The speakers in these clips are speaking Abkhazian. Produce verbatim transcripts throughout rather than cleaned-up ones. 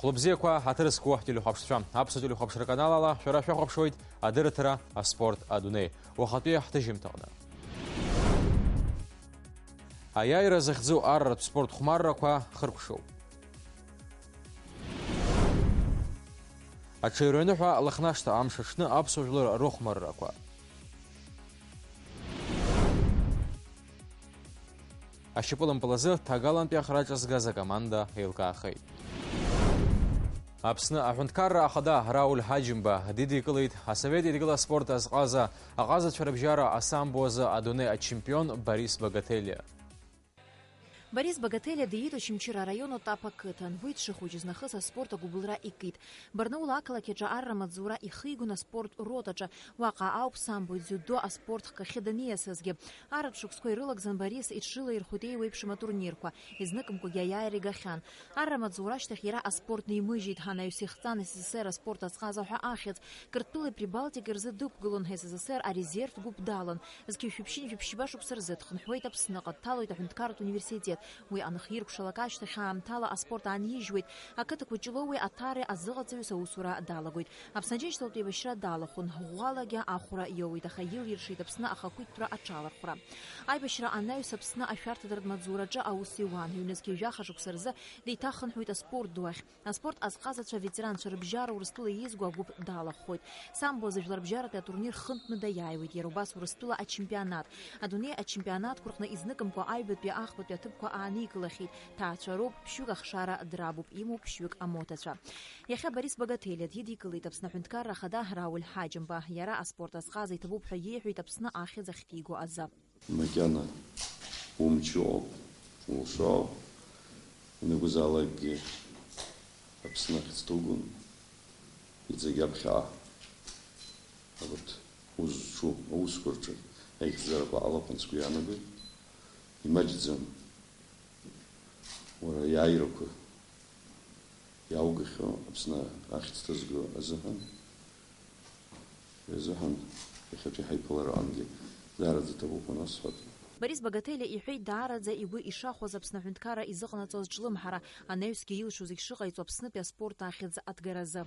Хәлыбзиақәа, ҳаҭыр зқәу ҳтелехәаԥшцәа, Аԥсуа телехәаԥшра канал ала шәара шәахәаԥшуеит адырраҭара «Аспорт адунеи». Уахатәи ҳҭыжьымҭаҟны. Аиааира захьӡу арратә спорт хәмаррақәа хыркәшоуп. Аҽаҩраныҳәа Лыхнашҭа амш аҽны аԥсуа жәлар рыхәмаррақәа. Ашьапылампыл азы ҭагалантәи ахра аҿызгаз акоманда еилкаахеит. Аԥсны аҳәынҭқарра ахада Рауль Ҳаџьымба дидикылеит Асовет Еидгыла аспорт азҟаза, аҟазацәа рыбжьара асамбо азы адунеи ачемпион Борис Багателиа. Борис Багателиа диит Очамчыра араион Отап ақыҭан. Уи дшыхәыҷыз нахыс аспорт агәыбылра икит. Барнаул ақалақь аҿы арра маҵзура ихигон аспорт ротаҿы. Уаҟа ауп самбо, дзиудо аспорт хкахьы даниасызгьы. Арратә шықәсқәа ирылагӡан Борис иҽрылаирхәеит еиуеиԥшым атурнирқәа. Изныкымкәагьы аиааира игахьан. Арра маҵзура ашьҭахь иара аспорт нимыжьеит, анаҩс ихҵан С С С Р аспорт азҟаза ҳәа ахьӡ. Қырҭтәылеи Прибалтикеи рзы дықәгылон, С С С Р арезервтә гәыԥ далан. Зқьи жәшәи ԥшьынҩажәи ԥшьба шықәса рзы дхынҳәуеит Аԥсныҟа, дҭалоит аҳәынҭқарратә университет. Уи анхиркәшалак ашьҭахь аамҭала аспорт аанижьуеит. Ақыҭақәа Ҷлоуи Аҭареи азыҟаҵаҩыс аусура далагоит. Аԥсны Аџьынџьтәылатәи еибашьра далахәын. Ӷәӷәалагьы ахәра иоуеит, аха илиршеит Аԥсны ахақәиҭтәра аҽалархәра. Аибашьра анаҩс Аԥсны ашәарҭадаратә маҵзураҿы аус иуан. Ҩнызқьи жәаха шықәса рзы деиҭахынҳәуеит аспорт ду ахь. Аспорт азҟазацәа, аветеранцәа рыбжьара Урыстәыла иеизго агәыԥ далахәхоит. Самбо азы жәларбжьаратәи атурнир хынтәны даиааиуеит, иара убас Урыстәыла ачемпионат. Адунеи ачемпионатқәа рҟны изныкымкәа аҩбатәи, ахԥатәи аҭыԥқәа ааникылахьеит. Ҭаацәа роуп, ԥшьҩык ахшара драбуп, имоуп ԥшьҩык амоҭацәа. Иахьа Борис Багателиа дидикылеит Аԥсны аҳәынҭқарра ахада Рауль Ҳаџьымба. Иара аспорт азҟаза иҭабуп ҳәа иеиҳәеит Аԥсны ахьӡ ахьҭиго азы. Макьана умчу ауп, улшо ауп. Ианакәызаалакгьы Аԥсны ахьӡ ҭугон, иҵегь аԥхьаа абарҭ узҿу аусқәа рҿы аихьӡарақәа ҟалап ҳәа сгәы иаанагоит. Имаҷӡам уара иааирақәа иааугахьоу Аԥсны ахьӡ ҭызго азыҳәан. Изыҳәан иахьатәи ҳаиԥыларақәангьы даараӡа иҭабуп анысҳәа. Борис Багателиа иҳәеит даараӡа игәы ишахәаз Аԥсны аҳәынҭқарра изыҟанаҵоз ҿлымҳара, анаҩсгьы илшо зегь шыҟаиҵо Аԥснытәи аспорт ахьӡ аҭгаразы.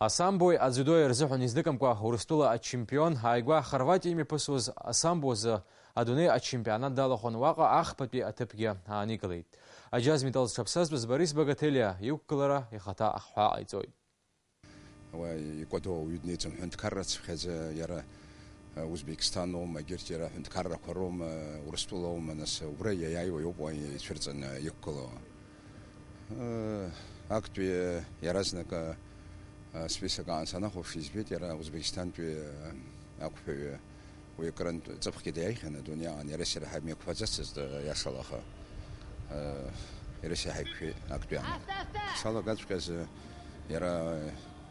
Асамбои адзиудои рзыҳәан изныкымкәа Урыстәыла ачемпион, ааигәа Хорватиа имҩаԥысуаз асамбо азы адунеи ачемпионат далахәын, уаҟа ахԥатәи аҭыԥгьы ааникылеит. Аџьаз металл зҽаԥсазтәыз Борис Багателиа иқәгылара ихаҭа ахҳәаа ҟаиҵоит. Уа икәадоу ауаҩы днеиӡом, ҳәынҭқарра цәгьаӡа иара, а, Узбекистан аума, егьырҭ иара ҳәынҭқаррақәа роума, Урыстәыла аума, нас убра иаиааиуа иоуп уа ицәырҵаны иқәгылауа. Ы, актәи иаразнак, а, список аан санахәаԥш, избеит иара Узбекистантәи, а, ақәԥаҩы. Уи акырынтә ҵыԥхгьы даиааихьан адунеи аҟны, иара сара ҳамеиқәԥаӡацызт, иашала, аха, э, иара сиҳаиқәшәеит актәи аамҭа. Салагаҵәҟьаз, э, иара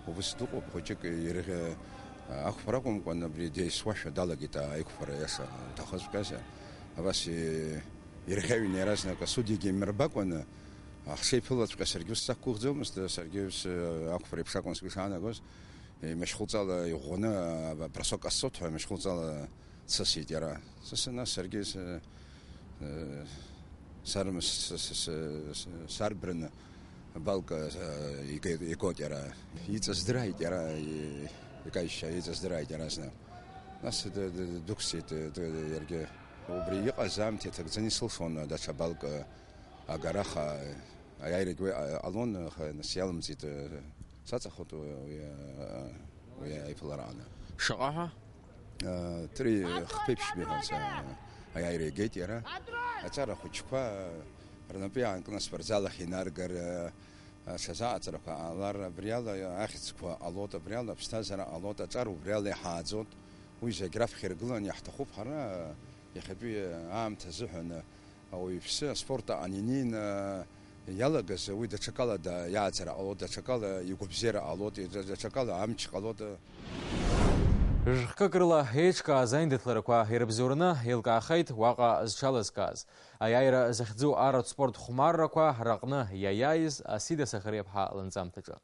убыс дыҟоуп, хәыҷык ирӷьа, э, ақәԥара акәымкәан, абри деисуашәа далагеит аиқәԥара иаша лҭахыҵәҟьаз. Абас, э, ирӷьаҩны иаразнак асудиагьы имырбакәаны, ҳшеиԥылаҵәҟьа саргьы ус сақәгәыӷӡомызт, саргьы ус, э, ақәԥара еиԥш акәын сгәы шаанагоз. Имашьхәылҵала иӷәӷәаны, а, бросок ҟасҵоит ҳәа имашьхәылҵала дсысит иара. Сысын, нас саргьы с-, э, сарм-, с-, с-, с-, с-, сарбраны балк, э, игеит, игот иара. Иҵаздыраит иара, и-, икаишьа иҵаздыраит иаразнак. Нас д-, д-, д-, дықәсит, д-, д-, иаргьы. Убри иҟаз аамҭа иҭагӡаны исылшон даҽа балк, э, агараха, аиааирагь уи ҟалон, аха нас иалымҵит, саҵахоит уи, уи, уи аиԥыларааны. Шаҟа ҳәа? Три хԥеиԥшьбеи ҳәа са аиааира игеит иара. Аҵара хәыҷқәа рнапы иаанкны аспортзал ахь инаргар, сазааҵрақәа ҟалар, абриала ахьӡқәа ҟалоит, абриала аԥсҭазаара ҟалоит, аҿар убриала иҳааӡоит. Уи зегь раԥхьа иргыланы иаҳҭахуп ҳара иахьатәи аамҭа азыҳәан. Ауаҩԥсы аспорт аҟны инеины иалагаз уи даҽакала да-, иааӡара ҟалоит, даҽакала игәабзиара ҟалоит, даҽакала амч ҟалоит. Жәхкык рыла еиҿкааз аиндаҭларақәа ирыбзоураны еилкаахеит уаҟа зҽалазкааз, аиааира захьӡу арратә спорт хәмаррақәа раҟны иаиааиз Асида Сахариаԥҳа лынҵамҭаҿы.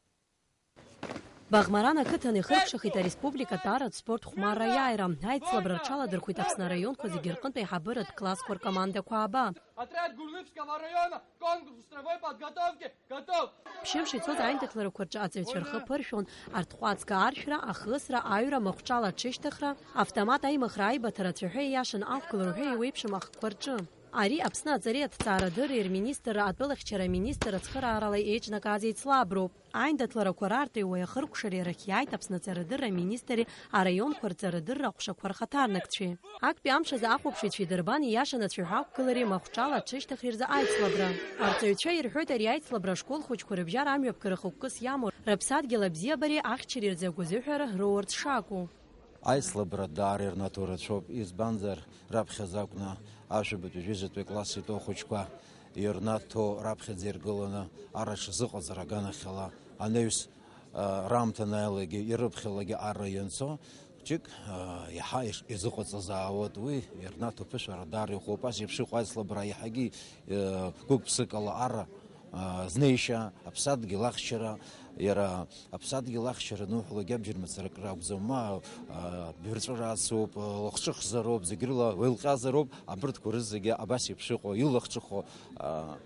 Баӷмаран ақыҭан ихыркәшахеит ареспубликатә арратә спорт хәмарра аиааира. Аицлабра рҽаладырхәит Аԥсны араионқәа зегьы рҟынтә аиҳабыратә классқәа ркомандақәа ааба. Отряд Гулрыпского района, конкурс строевой подготовки, готов! Ԥшьымш ицоз аиндаҭларақәа рҿы аҵаҩцәа рхы ԥыршәон арҭҟәацга аршәра, ахысра, аҩра, махәҿала аҽышьҭыхра, автомат аимыхра, аибаҭара, ацәаҳәа ииашаны ақәгылара уҳәа еиуеиԥшым ахкқәа рҿы. Ари Аԥсны аҵареи аҭҵаарадырреи рминистрра атәылахьчара аминистр ацхыраарала еиҿнакааз еицлаброуп. Аиндаҭларақәа рартәи уи ахыркәшареи арахь иааит Аԥсны аҵарадырра аминистри араионқәа рҵарадырра аҟәшақәа рхаҭарнакцәеи. Актәи амш азы ахәаԥшыҩцәеи дырбани ииашаны ацәаҳәа ақәгылареи махәҿала аҽышьҭыхреи рзы аицлабра. Арҵаҩцәа ирҳәоит ари аицлабра ашкол хәыҷқәа рыбжьара амҩаԥгара хықәкыс иамоу, рыԥсадгьыл абзиабареи ахьчареи рзы агәазыҳәара роурц шакәу. Аицлабра даара ирнаҭо рацәоуп, избанзар, раԥхьаӡа акәны ашәабатәи жәеизатәи класс итәоу ахәыҷқәа ирнаҭо раԥхьаӡа иргыланы ара рҽазыҟаҵара аганахьала анаҩс, а, раамҭа анааилагьы ирыԥхьалагьы ара ианцо хәҷык, а, иаҳа иш-, изыҟаҵазаауеит, уи ирнаҭо ԥышәара даара иӷәӷәоуп. Ас еиԥш иҟоу аицлабра иаҳагьы, а, гәык-ԥсыкала ара, а, знеишьа, аԥсадгьыл ахьчара, иара Аԥсадгьыл ахьчара ануҳәалак абџьар мацара акыр акәӡам, ма, а, бырҵәыра ацуп, а, лахҿыхзароуп, зегь рыла уеилҟьазароуп, абырҭқәа рызегьы абас еиԥш иҟоу, илахҿыху, а,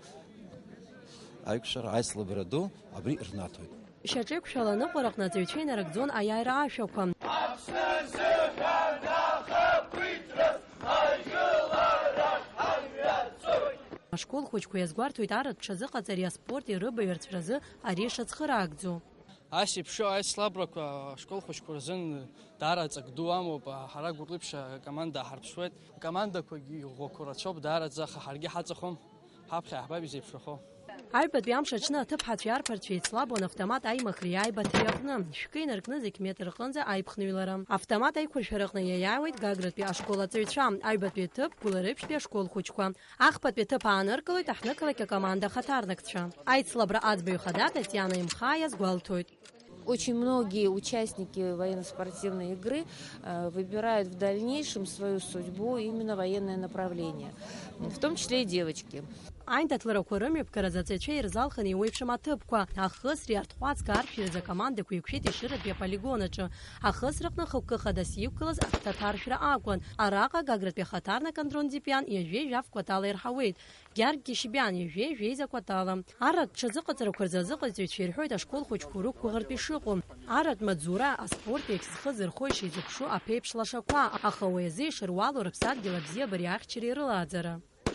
аиқәшәара, аицлабра ду абри рнаҭоит. Шьаҿеиқәшәала аныҟәара аҟны аҵаҩцәа инарыгӡон аиааира ашәақәа. Аԥсны азыҳәан ахақәиҭраз ажәылара ҳамҩаҵоит. Ашкол хәыҷқәа иазгәарҭоит арратә ҽазыҟаҵареи аспорти рыбаҩрцәразы ари шацхыраагӡоу. Ас еиԥш аицлабрақәа ашкол хәыҷқәа рзын даара ҵак ду амоуп, ҳара Гәылрыԥшь акоманда ҳарԥшуеит. Акомандақәагьы иӷәӷәақәа рацәоуп даараӡа, аха ҳаргьы ҳаҵахом, ҳаԥхьа иаҳбап изеиԥшрахо. Аҩбатәи амш аҽны аҭыԥҳацәеи арԥарцәеи еицлабуан автомат аимыхреи аибаҭареи аҟны. Шәкы инаркны зегь метр рҟынӡа аиԥхныҩлара. Автомат аиқәыршәара аҟны иаиааиуеит Гагратәи ашкол аҵаҩцәа, аҩбатәи аҭыԥ Гәыларыԥшьтәи ашкол хәыҷқәа. Ахԥатәи аҭыԥ ааныркылоит аҳҭнықалақь акоманда ахаҭарнакцәа. Аицлабра аӡбаҩ хада Татиана Имхаа иазгәалҭоит. Очень многие участники военно-спортивной игры, э, выбирают в дальнейшем свою судьбу именно военное направление, в том числе и девочки. Аиндаҭларақәа рымҩаԥгаразы аҵаҩцәа ирзалхын еиуеиԥшым аҭыԥқәа, ахысреи арҭҟәацга аршәи рзы акомандақәа еиқәшәеит Ешыратәи аполигон аҿы. Ахысраҟны хықәкы хадас иқәгылаз ахҭаҭаршәра акәын. Араҟа Гагратәи ахаҭарнак Андрон Ӡипиан ҩажәеи жәаф кәатала ирҳауеит. Гьаргь Кьышьбиан ҩажәеи жәеиза кәатала. Арратә ҽазыҟаҵарақәа рзы азыҟаҵаҩцәа ирҳәоит ашкол хәыҷқәа рықәгәыӷыртә ишыҟоу. Арратә маҵзура, аспорт иахь зхы зырхо ишизыԥшу аԥеиԥш лашақәа, аха уи азы ишыруалу рыԥсадгьыл абзиабареи ахьчареи рылааӡара.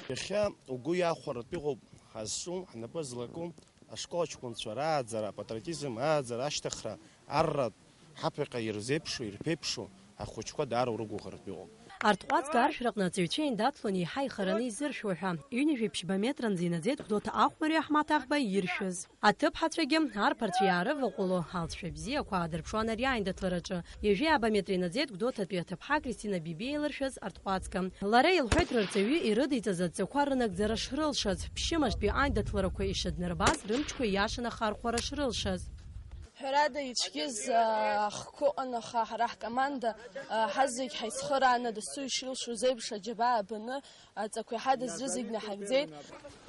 Иахьа угәы иахәартә иҟоуп ҳазҿу, ҳнапы злаку, ашкол аҷкәынцәа рааӡара, апатриотизм ааӡара, ашьҭыхра, арратә ҳаԥхьаҟа ирзеиԥшу, ирԥеиԥшу ахәыҷқәа даара урыгәыӷыртә иҟоуп. Арҭҟәацга аршәраҟны аҵаҩцәа еиндаҭлон еиҳа ихараны изыршәуа ҳәа. Ҩынҩажәи ԥшьба метранӡа инаӡеит Гәдоуҭа ахәмари аҳмаҭ аӷбеи иршәыз. Аҭыԥҳацәагьы арԥарцәа иаарываҟәыло алҵшәа бзиақәа аадырԥшуан ари аиндаҭлараҿы. Ҩажәи ааба метра инаӡеит Гәдоуҭатәи аҭыԥҳа Кристина Бибиа илыршәыз арҭҟәацга. Лара илҳәеит рырҵаҩы ирыдиҵаз адҵақәа рынагӡара шрылшаз, ԥшьымаштәи аиндаҭларақәа ишыднарбаз, рымчқәа ииашаны ахархәара шрылшаз. Ҳәарада, ицәгьаз, а, ахқәа ыҟан, аха ҳара ҳкоманда, а, ҳазегь ҳаицхырааны, дасу ишилшоз еиԥш, аџьабаа баны, аҵақәа иҳадыз рызегь наҳагӡеит.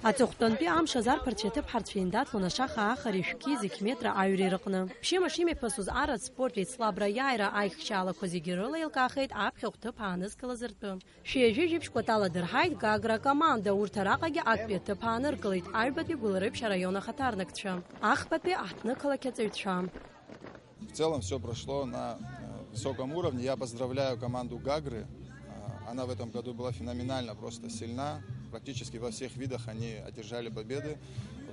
Аҵыхәтәантәи амш азы арԥарцәеи аҭыԥҳарцәеи еиндаҭлон ашаха аахареи шәки зегь метра аҩреи рыҟны. Ԥшьымш имҩаԥысуаз арратә спорт еицлабра аиааира аихшьаалақәа зегьы рыла еилкаахеит аԥхьахә ҭыԥ аанызкылаз ртәы. Шәи ҩажәи жәибжь кәатала дырҳаит Гагра акоманда, урҭ араҟагьы актәи аҭыԥ ааныркылеит аҩбатәи Гәылрыԥшь араион ахаҭарнакцәа, ахԥатәи аҳҭнықалақь аҵаҩцәа. В целом всё прошло на, э, высоком уровне. Я поздравляю команду Гагры. Э, она в этом году была феноменально просто сильна. Практически во всех видах они одержали победы.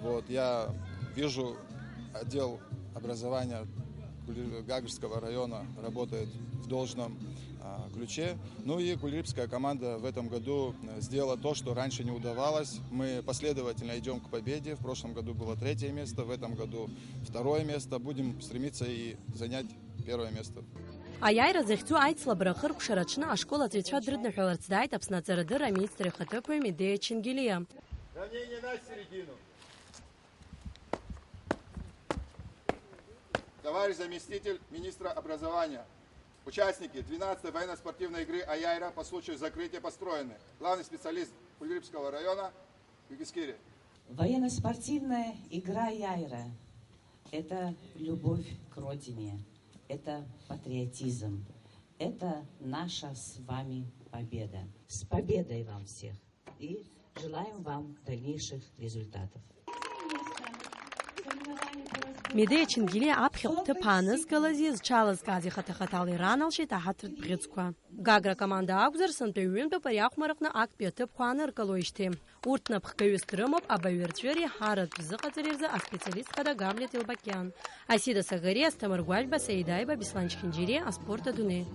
Вот, я вижу, отдел образования Гуль-, Гагрского района работает в должном, а, ключе. Ну и гулрыпская команда в этом году, э, сделала то, что раньше не удавалось. Мы последовательно идём к победе. В прошлом году было третье место, в этом году второе место. Будем стремиться и занять первое место. Аиааира захьӡу аицлабра ахыркәшара аҽны ашкол аҵаҩцәа дрыдныҳәаларц дааит Аԥсны аҵарадырра аминистр ихаҭыԥуаҩ Медеиа Чингелиа. Равнение на середину. Товарищ заместитель министра образования, участники двенадцатой военно-спортивной игры «Аиааира» по случаю закрытия построены. Главный специалист Гулрыпского района Югискири. Военно-спортивная игра «Аиааира». Это любовь к родине, это патриотизм, это наша с вами победа. С победой вам всех и желаем вам дальнейших результатов. Медеиа Чингелиа аԥхьахә ҭыԥ аанызкылази зҽалазкааз ихаҭа-хаҭала ираналшеит аҳаҭыртә бӷьыцқәа. Гагра акоманда акәзар, сынтәа ҩынтәуп ари ахәмарраҟны актәи аҭыԥқәа ааныркылоижьҭеи. Урҭ напхгаҩыс дрымоуп абаҩрҵәыреи ҳаратә зыҟаҵареи рзы аспециалистқәа Гамлет Илбакиан, Асида Сагариа, Асҭамыр Гәажәба, Саид Аиба, Беслан Чхинџьириа, аспорт адунеи.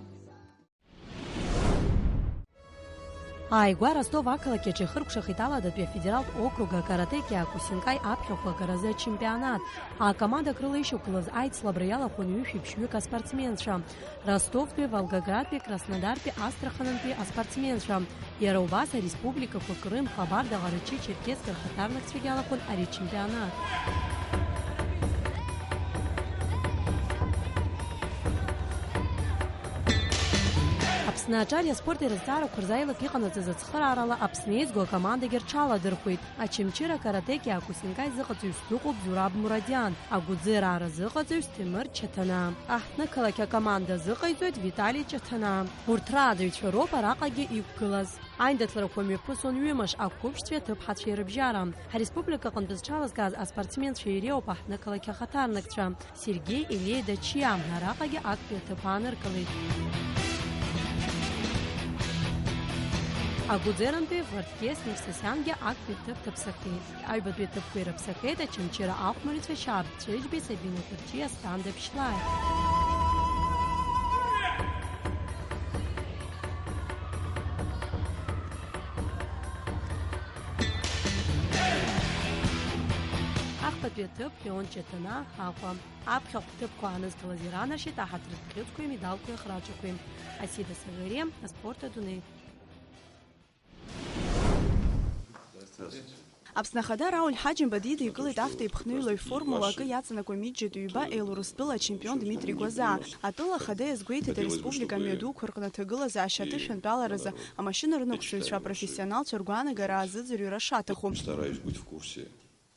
Ааигәа Ростов ақалақь аҿы ихыркәшахеит Аладатәи афедералтә округ акарате киокусинкаи аԥхьахәы агаразы ачемпионат. Акомандак рыла ишьақәгылаз аицлабра иалахәын ҩышәи ԥшьҩык аспортсменцәа. Ростовтәи, Волгоградтәи, Краснодартәи, Астраханынтәи аспортсменцәа. Иара убас ареспубликақәа Крым, Хабарда, Ҟарачы-Черкесск рхаҭарнакцәагьы алахәын ари ачемпионат. Аԥсны аҿар аспорти рызҵаарақәа рзы аилак иҟанаҵаз ацхыраарала Аԥсны еизго акомандагьы рҽаладырхәеит. Очамчыра акарате киокусинкаи зыҟаҵаҩыс дыҟоуп Зураб Мурадиан, агәыӡыраа рзыҟаҵаҩыс Ҭемыр Чаҭанаа. Аҳҭнықалақь акоманда азыҟаиҵоит Витали Чаҭанаа. Урҭ рааӡаҩцәа роуп араҟагьы иқәгылаз. Аиндаҭларақәа мҩаԥысуан ҩымш, ақәыԥшцәеи аҭыԥҳацәеи рыбжьара. Ҳареспублика аҟынтә зҽалазкааз аспортсменцәа иреиуоуп аҳҭнықалақь ахаҭарнакцәа. Сергеи Елеи Дачиа араҟагьы актәи аҭыԥ ааныркылеит. Агәыӡерантәи Вардкес Нефсасиангьы актәи аҭыԥ ҭаԥсахеит. Аҩбатәи аҭыԥқәа ирыԥсахеит Очамчыра ахәмарицәа Шьааб Цәыџьбеи Сабина Кәырҷиа Асҭанда Ԥшьлааи. Ахԥатәи аҭыԥ Леон Чаҭанаа Аҟәа. Аԥхьахә ҭыԥқәа аанызкылаз иранашьеит аҳаҭыртә бӷьыцқәеи амедалқәеи ахраҿақәеи. Асида Сагариа, аспорт адунеи. Аԥсны Ахада Рауль Ҳаџьымба дидикылеит автоеиԥхныҩлаҩ формула акы иаҵанакуа миџьатә ҩба Елурыстәыла ачемпион Дмитри Гәазаа. Атәыла Ахада иазгәеиҭеит ареспублика амҩадуқәа рҟны аҭагылазаашьа аҭышәантәаларазы амашьына рынықәсыҩцәа апрофессионалцәа ргәаанагара азыӡырҩра шаҭаху. Стараюсь быть в курсе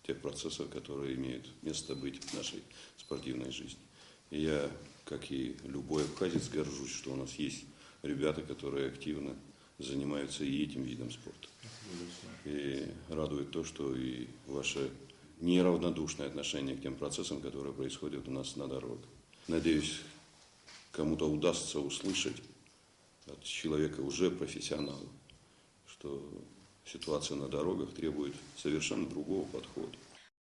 тех процессов, которые имеют место быть в нашей спортивной жизни. И я, как и любой абхазец, горжусь, что у нас есть ребята, которые активно занимаются и этим видом спорта. И радует то, что и ваше неравнодушное отношение к тем процессам, которые происходят у нас на дорогах. Надеюсь, кому-то удастся услышать от человека уже профессионала, что ситуация на дорогах требует совершенно другого подхода.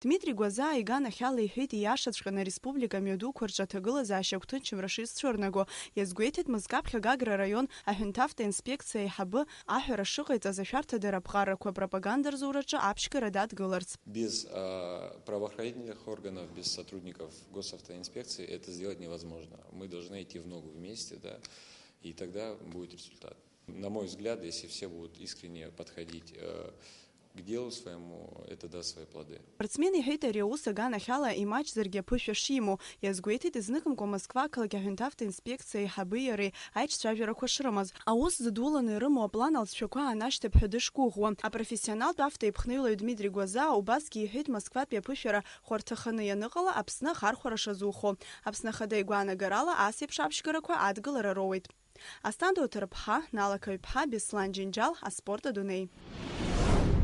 Дмитри Гәазаа иганахьала иҳәеит, ииашаҵәҟьаны ареспублика мҩадуқәа рҿы аҭагылазаашьа агәҭынчымра шизцәырнаго. Иазгәеиҭеит Мызкы аԥхьа Гагра араион аҳәынҭавтоинспекциа аиҳабы аҳәара шыҟаиҵаз ашәарҭадара аԥҟарақәа апропаганда рзураҿы аԥшьгара дадгыларц. Без, а, правоохранительных органов, без сотрудников госавтоинспекции это сделать невозможно. Мы должны идти в ногу вместе, да, и тогда будет результат. На мой взгляд, если все будут искренне подходить, э, к делу своему, это даст свои плоды. Спортсмен иҳәеит, ари аус аганахьала имаҷзаргьы аԥышәа шимоу. Иазгәеиҭеит, изныкымкәа Москва ақалақь аҳәынҭавтоинспекциа аиҳабы иареи аиҿцәажәарақәа шрымаз. Аус зыдуланы ирымоу аплан алҵшәақәа аанашьҭып ҳәа дышгәыӷуа. Апрофессионалтә автоеиԥхныҩлаҩ Дмитри Гәазаа убасгьы иҳәеит, Москватәи аԥышәара хәарҭаханы ианыҟала, Аԥсны ахархәара шазухо. Аԥсны Ахада игәаанагарала, ас еиԥш аԥшьгарақәа адгылара роуеит. Асҭанда Оҭырԥҳа, Нала Қаҩԥҳа, Беслан Џьынџьал, аспорт адунеи.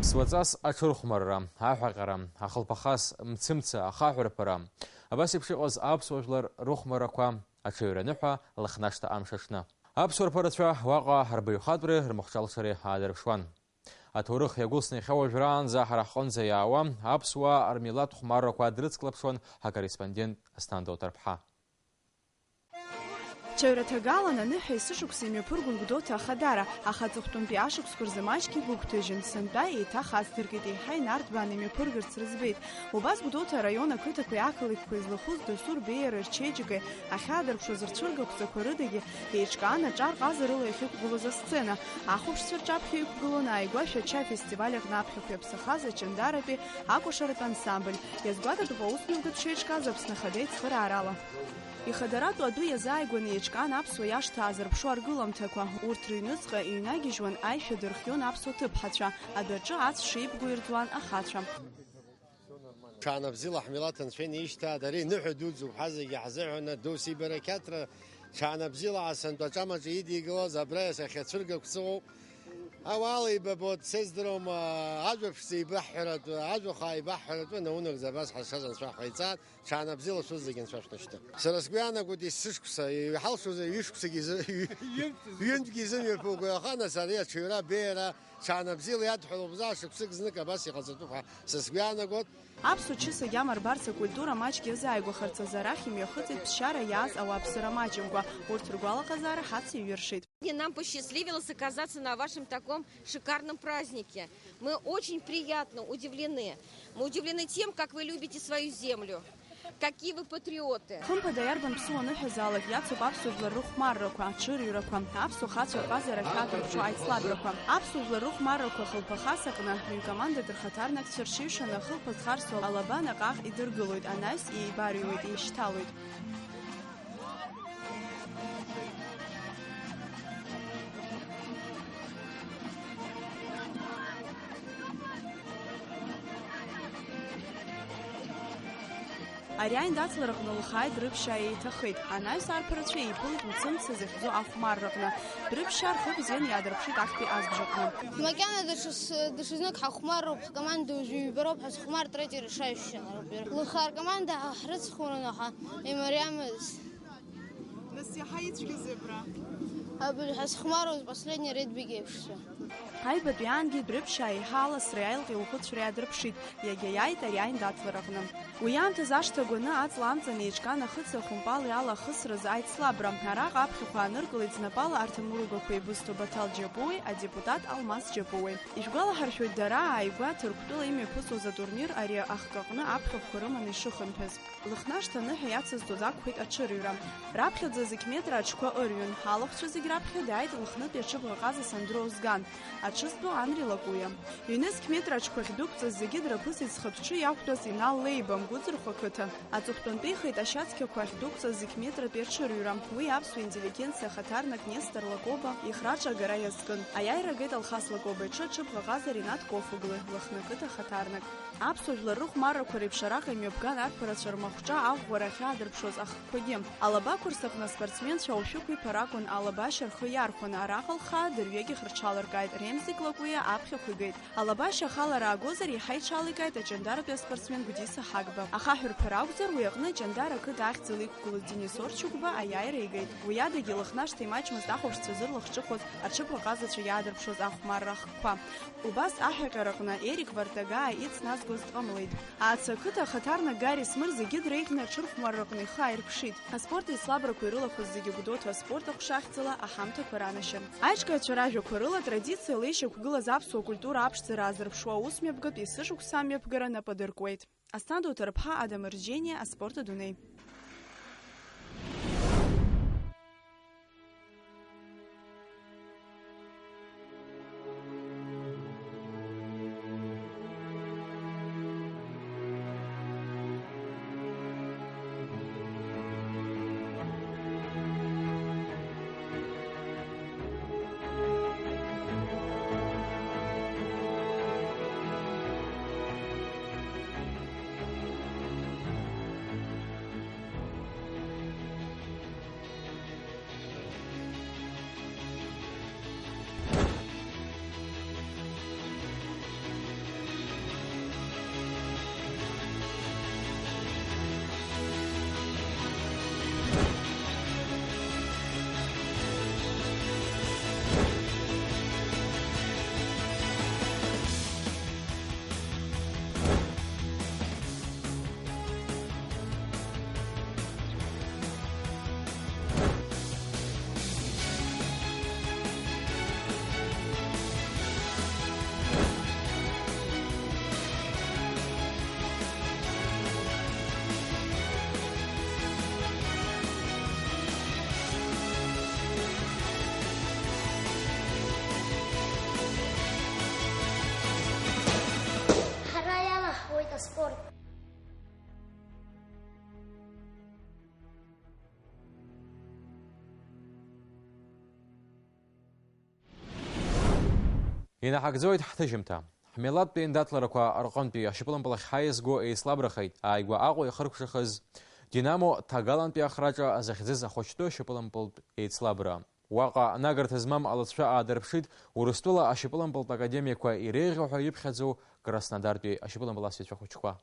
Суаҵас аҽырхәмарра, аҳәаҟьара, ахылԥахас мцымца, ахаҳәрԥара. Абас еиԥш иҟаз аԥсуа жәлар рыхәмаррақәа аҽаҩраныҳәа Лыхнашҭа амш аҽны. Аԥсуа рԥарацәа уаҟа рбаҩхатәреи рмахәҿалшареи аадырԥшуан. Аҭоурых иагәылсны иахьа уажәраанӡа ҳара ҳҟынӡа иаауа аԥсуаа рмилаҭ хәмаррақәа дрыцклаԥшуан ҳакорреспондент Асҭанда Оҭырԥҳа. Ҽаҩраҭагалан аныҳәа есышықәса имҩаԥыргон Гәдоуҭа Ахадара, аха аҵыхәтәантәи ашықәсқәа рзы маҷк игәыгәҭажьын, сынтәа еиҭах ацдыркит, еиҳа инарҭбааны имҩаԥыргарц рыӡбеит. Убас Гәдоуҭа араион ақыҭақәеи ақалақьқәеи злахәыз дасу рбеиареи рчеиџьыкеи ахьаадырԥшуаз рцәыргақәҵақәа рыдагьы еиҿкаан аҿар ҟазарыла иахьықәгылоз асцена. Ахәаԥшцәа рҿаԥхьа иқәгылон ааигәа Шәача афестиваль аҟны аԥхьахә иаԥсахаз Ачандаратәи акәашаратә ансамбль. Иазгәаҭатәуп аусмҩаԥгатә шеиҿкааз Аԥсны Ахада ицхыраарала. Ихадаратәу адәы иазааигәаны еиҿкаан аԥсуа иашҭа аазырԥшу аргыламҭақәа. Урҭ рыҩныҵҟа иҩнагьежьуан аишәа дырхион аԥсуа ҭыԥҳацәа, адәаҿы ацә шеибгоу ирӡуан ахацәа. Ҽаанбзиала ҳмилаҭ анцәа инеишьҭааит, ари ныҳәа дуӡӡоуп, ҳазегьы ҳзыҳәаны, досу ибарақьаҭра, ҽаанбзиала асанду аҿамаҿы идикылаз абра иахьацәыргақәҵоуп. Ауаала еибабоит, сездрома, ажәа ԥшӡа еибаҳҳәаратәы, ажәа хаа еибаҳҳәаратәы наунагӡа абас ҳазшаз анцәа ҳҟаиҵааит, ҽаанбзиала шәызегьы анцәа шәнашьҭы. Сара сгәы иаанагоит есышықәса, иҳалшозар ҩышықәсагьы изы-, ҩынтәгьы изымҩаԥуго, аха нас ари аҽаҩра абеиара, ҽаанбзиала иадҳәалоуп, заа шықәсык знык абас иҟаҵатәуп ҳәа са сгәы иаанагоит. Аԥсуа чыс агьама рбарц акультура маҷк иазааигәахарц азы арахь имҩахыҵит ԥсшьара иааз ауааԥсыра маҷымкәа, урҭ ргәалаҟазаара ҳацеиҩыршеит. Нам посчастливилось оказаться на вашем таком шикарном празднике. Мы очень приятно удивлены. Мы удивлены тем, как вы любите свою землю, какие вы патриоты. Хымԥада, иарбан ԥсуа аныҳәазаалак иацуп аԥсуа жәлар рыхәмаррақәа, аҽырҩрақәа, аԥсуа хацәа рҟазара ахьадырԥшуа аицлабрақәа. Аԥсуа жәлар рыхәмаррақәа хылԥаха саҟны, ҩ-командак рхаҭарнакцәа рҽеиҩшаны ахылԥа зхарсу алаба наҟ-ааҟ идыргылоит, анаҩс еибарыҩуеит, еишьҭалоит. Ари аиндаҭлараҟны лхааит Дрыԥшьаа еиҭахеит. Анаҩс арԥарацәа еиԥылеит Мцымца захьӡу ахәмарраҟны. Дрыԥшьаа рхы бзианы иаадырԥшит актәи азбжаҟны. Макьана даҽа с-, даҽазнык ҳахәмаруп, ҳкоманда уажәы ҩба роуп ҳазхәмартә, третье решающее роуп иара. Лыхаа ркоманда ҳрыцхәмарын, аха имариамызт. Нас иаҳа ицәгьазеи абра? Абри ҳазхәмаруаз последний редбиг еиԥшҵәҟьа. Аҩбатәи аангьы Дрыԥшьаа еиҳа аласреи аилҟьеи лхәыцәреи аадырԥшит, иагьа иааит ари аиндаҭлараҟны. Уи аамҭаз ашҭа агәаны аҵла амҵан еиҿкаан ахыци ахәымпали ала ахысразы аицлабра. Араҟа аԥхьахәы ааныркылеит знапала арҭ амыругақәа еибызҭо Баҭал Џьапуеи адепутат Алмас Џьапуеи. Ишәгәалаҳаршәоит, дара ааигәа Ҭырқәтәыла имҩаԥысуаз атурнир ари ахкы аҟны аԥхьахәқәа рыманы ишыхынҳәыз. Лыхнашҭа аныҳәа иацызҵоз ақәхеит аҽырҩра. Раԥхьаӡа зықь метра аҽқәа ырҩын. Алахәцәа зегь раԥхьа дааит Лыхнытәи аҽыбӷаҟаза Сандро Озган. Аҽызтәу Анри Лакуиа. Ҩнызқь метра аҽқәа ахьдәықәҵаз зегьы дрыԥысит зхы-бжьы иақәтәаз Инал Леиба, Мгәыӡырхә ақыҭа. Аҵыхәтәантәи ихеит ашьацқьақәа ахьдәықәҵаз зықь метратәи аҽырҩра. Уи аԥсуа интеллигенциа ахаҭарнак Нестор Лакоба ихраҿы агара иазкын. Аиааира агеит Алхас Лакоба иҽы аҽыбӷаҟаза Ринат Кофуглы, Лыхны ақыҭа ахаҭарнак. Аԥсуа жәлар рыхәмаррақәа реиԥш араҟа имҩаԥган арԥарацәа рмахәҿа аӷәӷәара ахьаадырԥшуаз ахкқәагьы. Алаба қәырсаҟны аспортсменцәа аушьықәиԥар акәын, алаба ашьа рхы иархәон, араҟа лхаа дырҩегьых рҽаларкааит, Ремзик Лакуиа аԥхьахә игеит. Алаба ашьа ахалара аагозар, еиҳа иҽаликааит аҷандаратәи аспортсмен Гәдиса Ҳагба. Ахаҳә рԥара акәзар, уи аҟны Аҷандар ақыҭа ахьӡала иқәгылоз Денис Орчугба аиааира игеит. Уи адагьы Лыхнашҭа имаҷмызт ахәаԥшцәа зырлахҿыхуаз аҽыбӷаҟазацәа иаадырԥшуаз ахәмарра ахкқәа. Убас аҳәаҟьараҟны Ерик Вартагаа ицназгоз дҟамлеит. Аацы ақыҭа ахаҭарнак Гари Смыр зегьы дреиӷьны аҽырхәмарраҟны ихы ааирԥшит. Аспорт еицлабрақәа ирылахәыз зегьы Гәдоуҭа аспорт аҟәша ахьӡала аҳамҭақәа ранашьан. Аиҿкаацәа ражәақәа рыла, традициала ишьақәгылаз аԥсуа культура аԥшӡара аазырԥшуа аусмҩаԥгатә есышықәса амҩаԥгара нап адыркуеит. Асҭанда Уҭарԥҳа, Адам Рџьениа, Аспорт адунеи. Ҳара иалаҳхуеит аспорт. Инаҳагӡоит ҳҭыжьымҭа. Милаҭтәи аиндаҭларақәа рҟынтәи ашьапылампыл ахь ҳаиазго еицлабрахеит ааигәа Аҟәа ихыркәшахаз Динамо Ҭагалантәи ахраҿа захьӡыз ахәыҷтәы ашьапылампылтә еицлабра. Уаҟа нагарҭа змам алыҵшәа аадырԥшит Урыстәыла ашьапылампылтә академиақәа иреиӷьу ҳәа иԥхьаӡоу Краснодартәи ашьапылампыласҩцәа хәыҷқәа.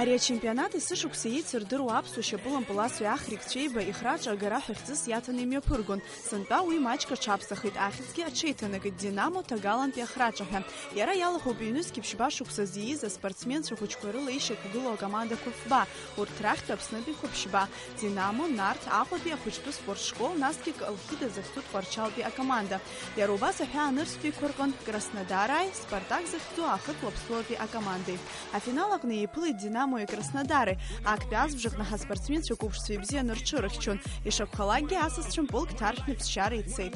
Ари ачемпионат есышықәса еицырдыруа аԥсуа шьапылампыласҩы Ахрик Цәеиба ихраҿы агара ҳәа хьӡыс иаҭаны имҩаԥыргон. Сынтәа уи маҷк аҽаԥсахит, ахьӡгьы аҽеиҭанакит Динамо Ҭагалантәи ахраҿа ҳәа. Иара иалахәуп ҩнызқьи ԥшьба шықәсазы ииз аспортсменцәа хәыҷқәа рыла ишьақәгылоу акомандақәа фба, урҭ рахьтә Аԥснытәиқәа ԥшьба, Динамо, Нарҭ, Аҟәатәи ахәыҷтәы спортшкол, насгьы Колхида захьӡу Тҟәарчалтәи акоманда. Иара убас аҳәаа нырцәтәиқәа рҟынтә Краснодарааи, Спартак захьӡу Аахык Уаԥстәылатәи акомандеи. Афинал аҟны еиԥылеит Динамои Краснодари. Актәи азбжаҟны ҳаспортсменцәа қәыԥшцәа ибзианы рҽырыхьчон. Ишакәхалакгьы, асасцәа мпылк ҭаршәны ԥсшьара ицеит.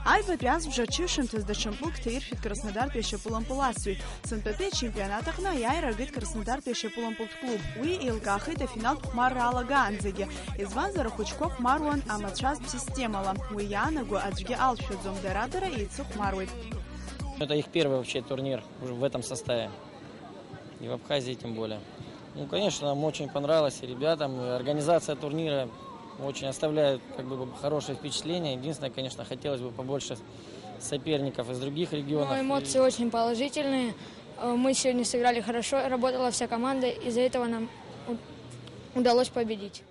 Аҩбатәи азбжа аҽыҩшамҭаз даҽа мпылк ҭаиршәит Краснодартәи ашьапылампыласҩы. Сынтәатәи ачемпионат аҟны аиааира агеит Краснодартәи ашьапылампылтә клуб. Уи еилкаахеит афиналтә хәмарра алагаанӡагьы. Избанзар, ахәыҷқәа хәмаруан амацәазтә системала. Уи иаанаго аӡәгьы алшәаӡом, дара-дара еицыхәмаруеит. Это их первый вообще турнир уже в этом составе. И в Абхазии тем более. Ну, конечно, нам очень понравилось и ребятам, и организация турнира очень оставляет как бы хорошее впечатление. Единственное, конечно, хотелось бы побольше соперников из других регионов. Ну, эмоции очень положительные. Э, мы сегодня сыграли хорошо, работала вся команда, из-за этого нам у- удалось победить.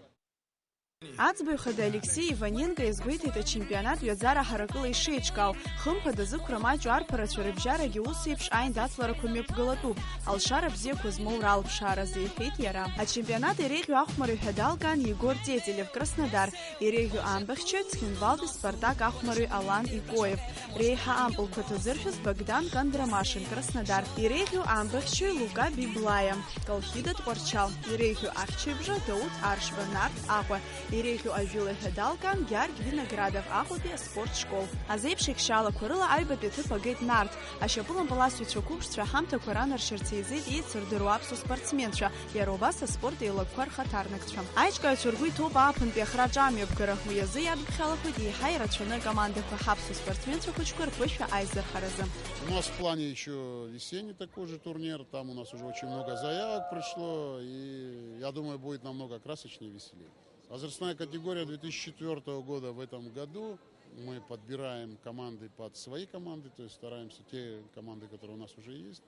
Аӡбаҩ хада Алексеи Иваненко иазгәеиҭеит ачемпионат ҩаӡара ҳаракыла ишеиҿкаау. Хымԥада, зықәра маҷу арԥарацәа рыбжьарагьы ус еиԥш аиндаҭларақәа мҩаԥгалатәуп, алшара бзиақәа змоу ралԥшааразы, иҳәеит иара. Ачемпионат иреиӷьу ахәмарҩ ҳәа далган Егор Тетелев, Краснодар, иреиӷьу амбахьчаҩ Цхинвалтәи Спартак ахәмарҩ Алан Икоев, реиҳа ампылқәа ҭазыршәыз Богдан Кондромашин, Краснодар, иреиӷьу амбахьчаҩ Лука Библаиа, Колхида Тҟәарчал, иреиӷьу ахьчаҩбжа Дауҭ Аршба, Нарҭ Аҟәа, иреиӷьу ажәылаҩ ҳәа далган Георги Виноградов, Аҟәатәи аспорт школ. Азеиԥш еихшьаалақәа рыла аҩбатәи аҭыԥ агеит Нарҭ. Ашьапылампыласҩцәа қәыԥшцәа ҳамҭақәа ранаршьарц еизеит еицырдыруа аԥсуа спортсменцәа, иара убас аспорт еилакқәа рхаҭарнакцәа. Аиҿкааҩцәа ргәы иҭоуп ааԥынтәи ахраҿы амҩаԥгара, уи азы иадыԥхьалахоит еиҳа ирацәаны акомандақәа ҳаԥсуа спортсменцәа хәыҷқәа рԥышәа аизырҳаразы. У нас в плане ещё весенний такой же турнир, там у нас уже очень много заявок пришло, и я думаю, будет намного красочнее и веселее. Возрастная категория две тысячи четвёртого года в этом году. Мы подбираем команды под свои команды, то есть стараемся те команды, которые у нас уже есть.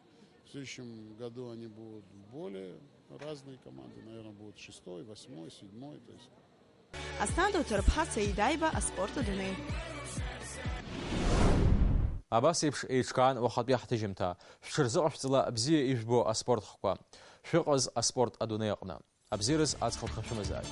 В следующем году они будут в более разные команды, наверное, будут шестой, восьмой, седьмой, то есть. Асҭанда Уҭарԥҳа, Саид Аиба, аспорт адунеи. Абас еиԥш еиҿкаан уахатәи ҳҭыжьымҭа. Шәҽырзыҟашәҵала бзиа ижәбо аспорт хкқәа. Шәыҟаз аспорт адунеи аҟны. Абзиараз аҵх алԥха шәымазааит.